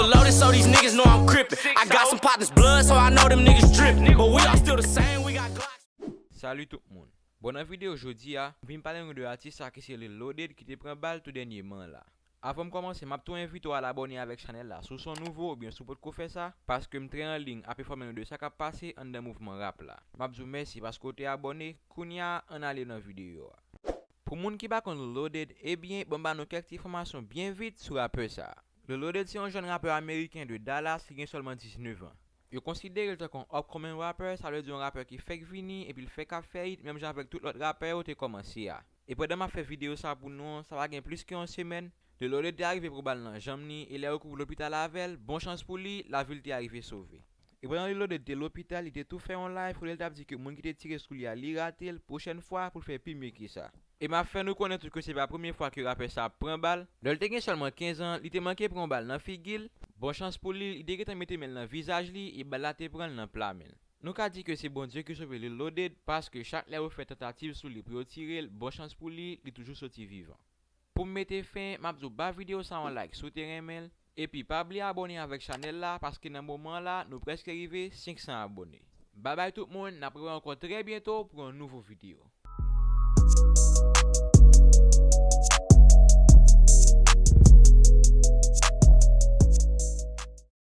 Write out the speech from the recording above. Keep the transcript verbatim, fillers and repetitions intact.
Loaded, so these niggas know I'm crippin'. I got some partners blood, so I know them niggas drippin'. But we all still the same, we got Glocks. Salut tout moun. Bon, nan videyo jodi a, m vin pale nou de atis sa ki se Lil Loaded ki te pran bal tou dènyèman la. Avan m kòmanse, m ap tou envite w al abòne avèk chanèl la si w se yon nouvo oubyen si w potko fè sa, paske m trè anliy ap enfòme nou de sa k ap pase anndan mouvman rap la. M ap di w mèsi paske w te abòne, kounye a ann ale nan videyo a. Pou moun ki pa konn Lil Loaded, ebyen, ban m ba nou kèk ti enfòmasyon byen vit sou rapè sa a. Lil Loaded se yon jèn rapè ameriken de Dallas ki gen sèlman diznèf an. Yo konsidere l tankou yon upcoming rapper, sa vle di yon rapè ki fèk vini epi l fèk ap fè hit menm jan avèk tout lòt rapè yo te kòmanse a. E pandan m ap fè videyo sa pou nou an, sa pa gen plis ke yon semèn, Lil Loaded te arive pran bal nan janm li e lè yo kouri lopital avè l, bon chans pou li, lavi l te arive sove. E pandan Lil Loaded te lopital, li te tou fè yon live kote l t ap di ke moun ki te tire sou li a, li rate l, pwochèn fwa pou l fè pi mye ke sa. E m ap fè nou konnen tou ke se pa premye fwa ke rapè sa ap pran bal. Lè l te gen sèlman kenz an, li te manke pran yon bal nan figi l. Bon chans pou li, li te gentan mete men l nan vizaj li e bal la te pran l nan pla men l. Nou ka di ke se Bondye ki sove Lil Loaded, paske chak lè yo fè tantativ sou li pou yo tire l, bon chans pou li, li toujou soti vivan. Pou m mete fen, m ap di w ba videyo sa yon like si w te renmen l, epi pa bliye abòne avèk chanèl la, paske nan moman la, nou prèske rive senk san abòne. Babay tout moun, n ap rewè ankò trè byento pou yon nouvo videyo.